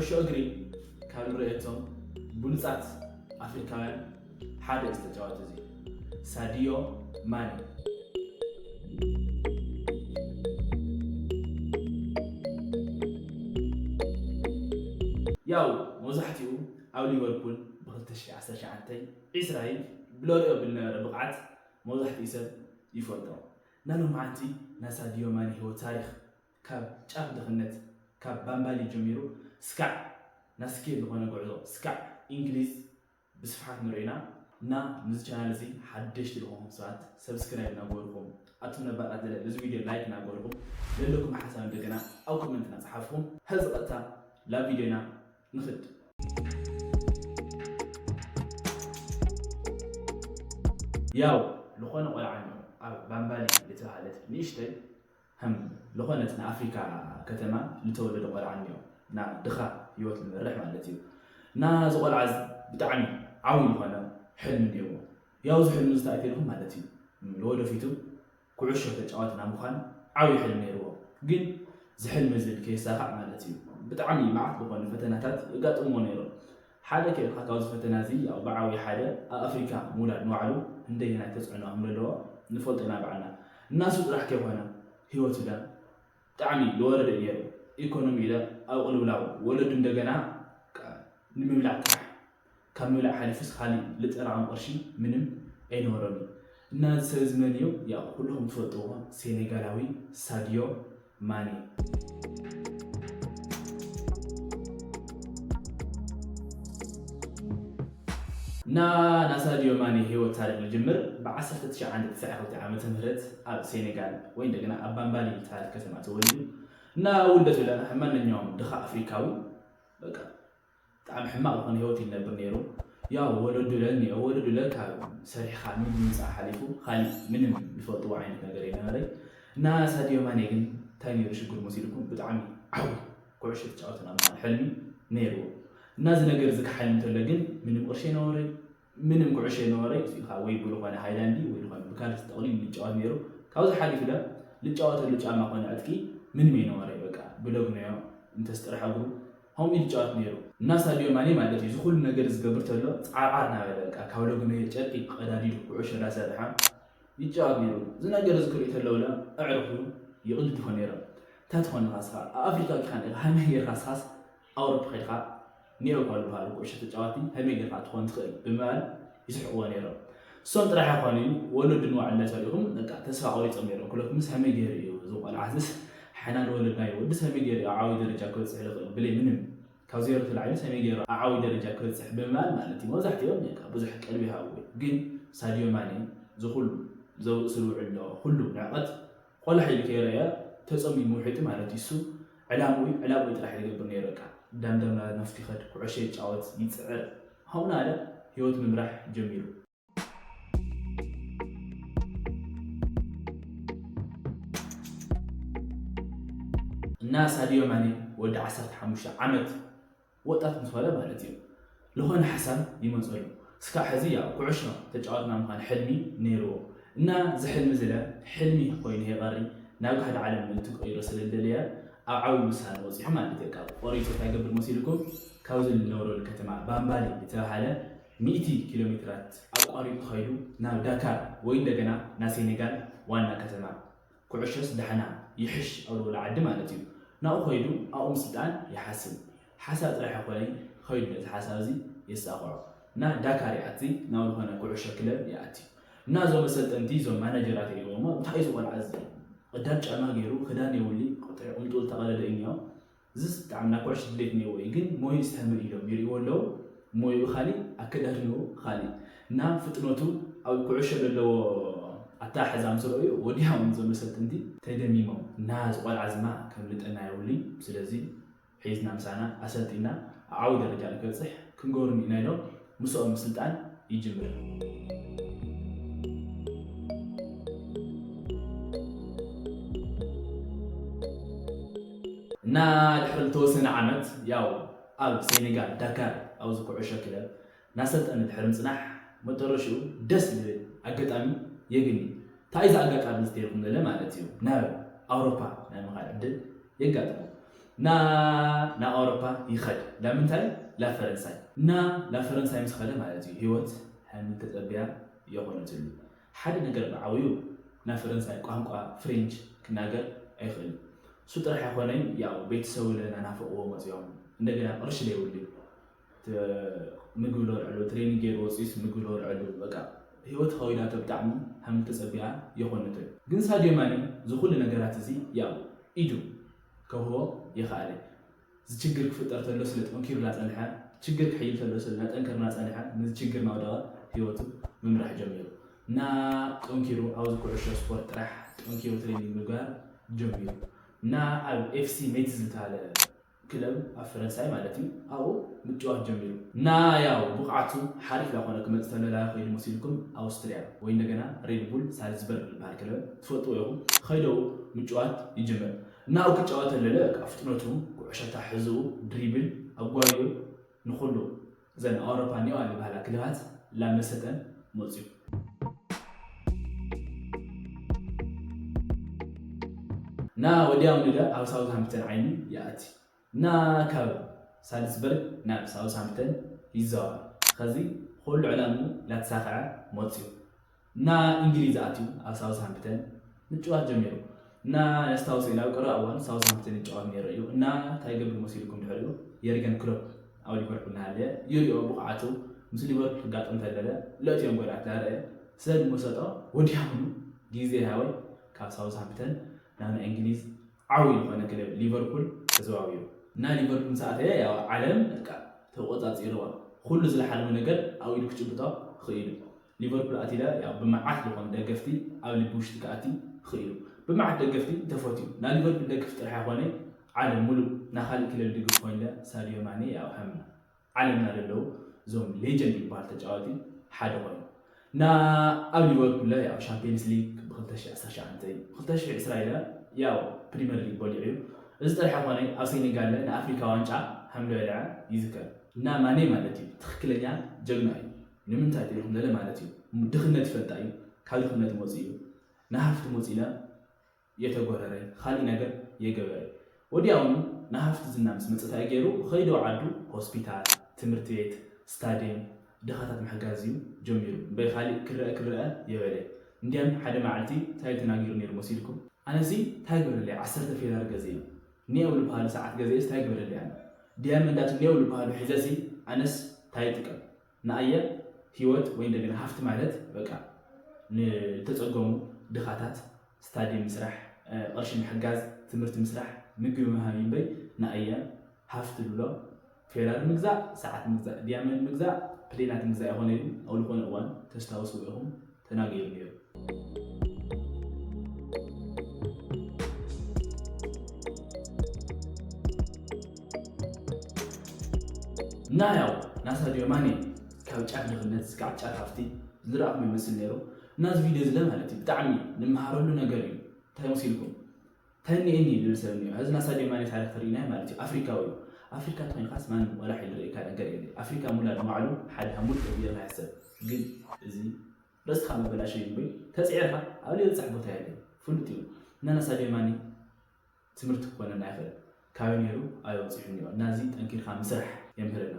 ኩዕሾ እግሪ ካብ ንርእየቶም ብሉጻት ኣፍሪካውያን ሓደ እዩ ተጫዋቲ እዚ ሳዲዮ ማኔ። ያው መብዛሕትኡ ኣብ ሊቨርፑል ብ ክልተ ሽሕን ዓሰርተ ትሽዓተን ዒስራ ብለሪኦ ብልነበረ ብቕዓት መብዛሕትኡ ሰብ ይፈልጦ። ናሎማዓንቲ ናይ ሳዲዮ ማኔ ህይወት ታሪኽ ካብ ጫፍ ድኽነት ካብ ባምባሊ ጀሚሩ ስካዕ ናስኬ ዝኾነ ጉዕዞ ስካዕ እንግሊዝ ብስፍሓት ንሪኦ ኢና። እና ንዚ ቻናል እዚ ሓደሽቲ ዝኾንኩም ሰባት ሰብስክራይብ እናገበርኩም ኣቱም ነባራት ደለ እዚ ቪድዮ ላይክ እናገበርኩም ዘለኩም ሓሳብ እንደገና ኣብ ኮመንት እናፅሓፍኩም ሀዚ ቀጥታ ላብ ቪድዮና ንኽድ። ያው ዝኾነ ቆልዓ ኣሎ ኣብ ባምባሊ የተባሃለት ንእሽተይ ከም ዝኾነት ንኣፍሪካ ከተማ ዝተወለደ ቆልዓ እኒኦ እና ድኻ ህይወት ዝመርሕ ማለት እዩ። እና እዚ ቆልዓ እዚ ብጣዕሚ ዓብዪ ዝኾነ ሕልሚ እኒኦዎ። ያው እዚ ሕልሚ እዚ እንታይ ኢልኩም ማለት እዩ ንወደፊቱ ኩዕሾ ተጫዋት ናይ ምዃን ዓብዪ ሕልሚ ነይርዎ። ግን እዚ ሕልሚ እዚ ከየሳኻዕ ማለት እዩ ብጣዕሚ መዓት ዝኾነ ፈተናታት የጋጥምዎ ነይሮም። ሓደ ከይልካ ካብዚ ፈተና እዚ ያው ብዓብዪ ሓደ ኣብ ኣፍሪካ ምውላድ ንባዕሉ እንደየናይ ተፅዕኖ ከም ዘለዎ ንፈልጦ ኢና ባዕልና። እናሱ ጥራሕ ከይኮነ ህይወቱ ለ ብጣዕሚ ዝወረደ እዩ ነይሩ። ኢኮኖሚ ኢለ ኣብ ቅልውላው ወለዱ እንደገና ከ-፣ ንምብላዕ ጥራሕ ካብ ምብላዕ ሓሊፉስ ካሊእ ልጠራቐም ቅርሺ ምንም ኣይነበሮን እዩ። እና እዚ ሰብ እዚ መን እዩ? ያው ኩልኹም ትፈልጥዎ ሴኔጋላዊ ሳዲዮ ማኔ። እና ናይ ሳዲዮ ማኔ ህይወት ታሪክ ልጅምር ብ ዓሰርተ ትሽዓተ ዓሰርተ ክልተ ዓመተ ምህረት ኣብ ሴኔጋል ወይ እንደገና ኣብ ባምባሊ ትበሃል ከተማ ተወሊዱ። እና ውልደቱ ለ ከም ማንኛውም ድኻ ኣፍሪካዊ በቃ ብጣዕሚ ሕማቕ ዝኾነ ህይወት ይነብር ነይሩ። ያው ወለዱ ለ እኒኦ ወለዱ ለ ካብ ሰሪሕኻ ምግቢ ምምፃእ ሓሊፉ ካሊእ ምንም ዝፈልጥዎ ዓይነት ነገር ኣይነበረይ። እና ሳዲዮ ማኔ ግን እንታይ ነይሩ ሽግሩ መሲልኩም ብጣዕሚ ዓው ኩዕሾ ተጫወተ ናብ ምዃን ሕልሚ ነይርዎ። እና እዚ ነገር እዚ ክሓልም እንተሎ ግን ምንም ቅርሺ ኣይነበረይ። ምንም ኩዕሾ ኣይነበረይ። እዚ ከዓ ወይ ብዝኾነ ሃይላንዲ ወይ ዝኾነ ብካልሲ ጠቕሊሉ ይጫወት ነይሩ። ካብዚ ሓሊፉ ለ ልጫወተሉ ጫማ ኮነ ዕጥቂ ምንም ኣይነበረይ። በቃ ብለግኖዮ እንተስ ጥራሕ እግሩ ከምኡ ይጫወት ነይሩ። እና ሳዲዮ ማኔ ማለት እዩ እዚ ኩሉ ነገር ዝገብር ተሎ ፃዕርዓር እናበለ በቃ ካብ ለግኖዮ ጨርቂ ቀዳዲዱ ኩዕሾ እንዳሰርሐ ይጫወት ነይሩ። እዚ ነገር እዚ ክርኢ ተለውለ ኣዕሩኹ ይቕልድፎ ነይሮም። እንታይ ትኾን ኢኻ እስኻ? ኣብ ኣፍሪካ ጌርካ ኔርካ ሃመይ ጌርካ እስኻስ ኣውሮፓ ኸድካ ኔኦ እኳ ዝበሃሉ ኩዕሾ ተጫዋቲ ሃመይ ጌርካ ትኾን ትኽእል ብምባል ይስሕቅዎ ነይሮም። እሶም ጥራሕ ኣይኮኑን ወለዱ ንባዕሉ እናተሪኹም በቃ ተስፋ ቆሪፆም ነይሮም። ኩለኩምስ ሃመይ ገይሩ እዩ እዚ ቆልዓ እዚስ ሓና ንወለድና እዩ ወድስ ሃመይ ገይሩ እዩ ኣብ ዓብዪ ደረጃ ክበፅሕ ዝኽእል ብለይ ምንም ካብ ዜሮ ተላዒሉ ሰመይ ገይሩ ኣብ ዓብዪ ደረጃ ክበፅሕ ብምባል ማለት እዩ። መብዛሕትኦም በቃ ብዙሕ ቀልቢ ይሃብዎ እዩ። ግን ሳድዮ ማኔ እዚ ኩሉ ዘውፅእ ዝውዕል ዘሎ ኩሉ ንዕቐት ቆላሕ ኢሉ ከይረኣየ ተፀሚሙ ውሒጡ ማለት እዩ። እሱ ዕላምኡ እዩ፣ ዕላምኡ ጥራሕ እዩ ዝገብር ነይሩ። በቃ ዳምዳም ናብቲ ይኸድ፣ ኩዕሾ ይጫወት፣ ይፅዕር፣ ከምኡ እናበለ ህይወት ምምራሕ ጀሚሩ። እና ሳድዮ ማኔ ወዲ ዓሰርተ ሓሙሽተ ዓመት ወጣት ምስ በለ ማለት እዩ ዝኾነ ሓሳብ ይመፀሉ። እስካዕ ሕዚ ያው ኩዕሾ ተጫዋትና ምዃን ሕልሚ ነይርዎ። እና እዚ ሕልሚ ዝለ ሕልሚ ኮይኑ ከይቐሪ ናብ ጋህዲ ዓለም ምእንቲ ክቕይሮ ስለ ዝደለየ ኣብ ዓብዪ ውሳነ ወፂሑ ማለት እዩ። ካብ ቆሪፁ እንታይ ገብር መሲልኩም ካብዚ ዝነበረሉ ከተማ ባምባሊ ዝተባሃለ ሚእቲ ኪሎ ሜትራት ኣቋሪጡ ከይዱ ናብ ዳካር ወይ እንደገና ናብ ሴኔጋል ዋና ከተማ ኩዕሾስ ዳሕና ይሕሽ ኣብ ዝበሎ ዓዲ ማለት እዩ። ናብኡ ከይዱ ኣብኡ ምስልጣን ይሓስብ። ሓሳብ ጥራሕ ኣይኮነይ ከይዱ ነዚ ሓሳብ እዚ የሳኽዖ። ናብ ዳካር ይኣቲ፣ ናብ ዝኾነ ኩዕሾ ክለብ ይኣቲ። እና እዞም መሰልጠንቲ እዞም ማናጀራት ይሪእዎ እሞ እንታይ እዩ እዚ ቆልዓ እዚ ቀዳድ ጫማ ገይሩ ክዳን የብሉይ ቁምጥኡ ዝተቐደደ እዩ እኒኦ። እዚስ ብጣዕሚ ናይ ኩዕሾ ድሌት እኒኦዎ እዩ፣ ግን ሞይኡ ዝተመ ኢሎም ይሪእዎ ኣለዉ። ሞይኡ ካሊእ፣ ኣከዳድንኡ ካሊእ እና ፍጥነቱ ኣብ ኩዕሾ ዘለዎ ኣተሓሕዛ ምስ ረኣዩ ወዲያው እዞም መሰልጥንቲ ተደሚሞም፣ እና እዚ ቆልዓ እዚ ማ ከምልጠና የብሉን፣ ስለዚ ሒዝና ምሳና ኣሰልጢና ኣብ ዓብዪ ደረጃ ንክበፅሕ ክንገብሮ እኒእና ኢሎም ምስኦም ምስልጣን ይጅምር። እና ድሕሪ ዝተወሰነ ዓመት ያው ኣብ ሴኔጋል ዳካር ኣብዚ ኩዕሾ ክለብ እናሰልጠነ ድሕሪ ምፅናሕ መጠረሽኡ ደስ ዝብል ኣጋጣሚ የግኒ። እንታይ እዚ ኣጋጣሚ ዝተይልኩም ዘለ ማለት እዩ ናብ ኣውሮፓ ናይ ምኻድ ዕድል የጋጥሞ። እና ናብ ኣውሮፓ ይኸድ። ለምንታይ? ላብ ፈረንሳይ። እና ላብ ፈረንሳይ ምስ ኸደ ማለት እዩ ህይወት ሕልሚ ተጸብያ የኾነትሉ። ሓደ ነገር ብዓብዩ ናብ ፈረንሳይ ቋንቋ ፍሬንች ክናገር ኣይኽእልን። እሱ ጥራሕ ኣይኮነይ፣ ያው ቤተሰቡ ለናናፈቕዎ መፅዮም፣ እንደገና ቅርሺ ለይብሉ ምግቢ ለወልዐሉ፣ ትሬኒንግ ገይሩ ወፂኡስ ምግቢ ለወልዐሉ፣ በቃ ህይወት ከዊዳቶ ብጣዕሚ ሃም ተፀቢያ የኾነቶ። ግን ሳድዮ ማኒ ዝኹሉ ነገራት እዚ ያው ኢዱ ከውህቦ የኸኣለ። እዚ ችግር ክፍጠር ተሎ ስለ ጠንኪሩ እናፀንሐ፣ ችግር ክሕይል ተሎ ስለ እናጠንከር እናፀንሐ፣ ነዚ ችግር እናወደቐ ህይወቱ ምምራሕ ጀሚሩ። እና ጠንኪሩ ኣብዚ ኩዕሾ ስፖርት ጥራሕ ጠንኪሩ ትሬኒንግ ምግባር ጀሚሩ። እና ኣብ ኤፍሲ ሜትዝ ዝተባለ ክለብ ኣብ ፈረንሳይ ማለት እዩ፣ ኣብኡ ምጭዋት ጀሚሩ። እና ያው ብቕዓቱ ሓሪፍ ላኾነ ክመፅእ ተሎ ላበይ ከይዱ መሲልኩም? ኣውስትርያ ወይ እንደገና ሬድ ቡል ሳልዝበርግ ዝበሃል ክለብ ትፈልጥዎ ኢኹም። ከይደው ምጭዋት ይጅምር። እና ኣብኡ ክጫወት ተለለ በቃ ፍጥነቱ፣ ኩዕሾ ኣታሕዝኡ፣ ድሪብል፣ ኣጓዩ ንኹሉ እዘን ኣውሮፓ ኒዋ ዝበሃላ ክለባት ላመሰጠን መፅዩ። እና ወዲያውኑ ደ ኣብ ሳውዝሃምፕተን ዓይኒ ይኣቲ። እና ካብ ሳልስበርግ ናብ ሳውዝሃምፕተን ይዘዋወር። ከዚ ኩሉ ዕላምኡ ላተሳኽዐ መፅዩ። እና እንግሊዝ ኣትዩ ኣብ ሳውዝሃምፕተን ምጭዋት ጀሚሩ። እና ነስታውስ ናብ ቀረባ እዋን ሳውዝሃምፕተን ይጫወት ነይሩ እዩ። እና እንታይ ይገብር መሲልኩም ድሕሪኡ? የርገን ክሎፕ ኣብ ሊቨርፑል እናሃለየ ይሪኦ ብቕዓቱ ምስ ሊቨርፑል ክጋጠም ተለለ ለእትዮም ጎላት ላረአ ስለ ዝመሰጦ ወዲያውኑ ግዜ ሃወይ ካብ ሳውዝሃምፕተን ናብ ናይ እንግሊዝ ዓብዪ ዝኾነ ክለብ ሊቨርፑል ተዘዋዊሩ። እና ሊቨርፑል ምስ ኣተየ ያው ዓለም በቃ ተቆፃፂርዋ። ኩሉ ዝለሓልሞ ነገር ኣብ ኢዱ ክጭብጦ ክኢሉ። ሊቨርፑል ኣቲለ ያው ብመዓት ዝኾኑ ደገፍቲ ኣብ ልቢ ውሽጢ ክኣቲ ክኢሉ። ብመዓት ደገፍቲ ተፈትዩ። ናይ ሊቨርፑል ደገፍቲ ጥራሕ ኣይኮነ ዓለም ሙሉእ ናይ ካልእ ክለብ ድግፍ ኮይንለ ሳድዮ ማኔ ያው ሃምና ዓለምና ዘለዉ እዞም ሌጀንድ ዝበሃል ተጫዋቲ ሓደ ኮይኑ እና ኣብ ሊቨርፑል ያው ሻምፒየንስ ሊግ ብ2019 ብ2020 ኢለ ያው ፕሪምየር ሊግ በሊዑ እዩ። እዚ ጥራሕ ኣይኮነ ኣብ ሴኔጋል ንኣፍሪካ ዋንጫ ሃምለ በልዐ ይዝከር። እና ማኔ ማለት እዩ ትኽክለኛ ጀግና እዩ። ንምንታይ ትልኩም ለለ ማለት እዩ ድኽነት ይፈልጣ እዩ። ካብ ድኽነት መፂኡ እዩ ንሃፍቲ መፂለ የተጎረረ፣ ካሊእ ነገር የገበረ። ወዲያውኑ ንሃፍቲ ዝና ምስ መፀ እንታይ ገይሩ? ኸይዱ ዓዱ ሆስፒታል፣ ትምህርቲ ቤት፣ ስታድየም፣ ድኻታት ምሕጋዝ እዩ ጀሚሩ። እምበይ ካሊእ ክረአ ክረአ የበለ። እንዲያም ሓደ መዓልቲ እንታይ ተናጊሩ ነይሩ መሲልኩም? ኣነሲ እንታይ ግበረለይ ዓሰርተ ፌራር ገዚኤ፣ ኔው ዝበሃሉ ሰዓት ገዚኤስ እንታይ ግበረለይ ኣነ? ዲያመንዳት ኔው ዝበሃሉ ሒዘሲ ኣነስ እንታይ ይጥቀም? ንኣየ ህይወት ወይ እንደገና ሃፍቲ ማለት በቃ ንተፀገሙ ድኻታት ስታድየም ምስራሕ፣ ቅርሺ ምሕጋዝ፣ ትምህርቲ ምስራሕ፣ ምግቢ ምሃብ እምበይ ንኣየ ሃፍቲ ዝብሎ ፌራሪ ምግዛእ፣ ሰዓት ምግዛእ፣ ዲያመንድ ምግዛእ፣ ፕሌናት ምግዛእ ይኾነ ኢሉ ኣብ ዝኾነ እዋን ተስታውስዎ ኢኹም ተናጊሩ ነይሩ። እና ያው ናይ ሳድዮ ማኔ ካብ ጫፍ ድኽነት እስካብ ጫፍ ሃፍቲ ዝረኣኹም ይመስል ነይሩ። እና እዚ ቪድዮ ዝለ ማለት እዩ ብጣዕሚ ንምሃረሉ ነገር እዩ። እንታይ መሲልኩም? እንታይ እኒኤኒ ዝብል ሰብ እኒኦ። እዚ ናይ ሳድዮ ማኔ ታሪክ ተሪእናዮ ማለት እዩ። ኣፍሪካዊ እዩ። ኣፍሪካ ተኾይንካስ ማንም ዋላ ሓይሊ ርእካ ነገር የለ። ኣፍሪካ ሙላ ንባዕሉ ሓደ ሃሙል ተቢርካ ይሕሰብ። ግን እዚ ርእስኻ መበላሸዊ እምበይ ተፅዒርካ ኣብ ዘይበፅሕ ቦታ የለን። ፍሉጥ እዩ። እና ናይ ሳድዮ ማኔ ትምህርቲ ክኾነና ይኽእል። ካበይ ነይሩ ኣበይ በፂሑ እኒኦ። እና እዚ ጠንኪርካ ምስራሕ የምህረና።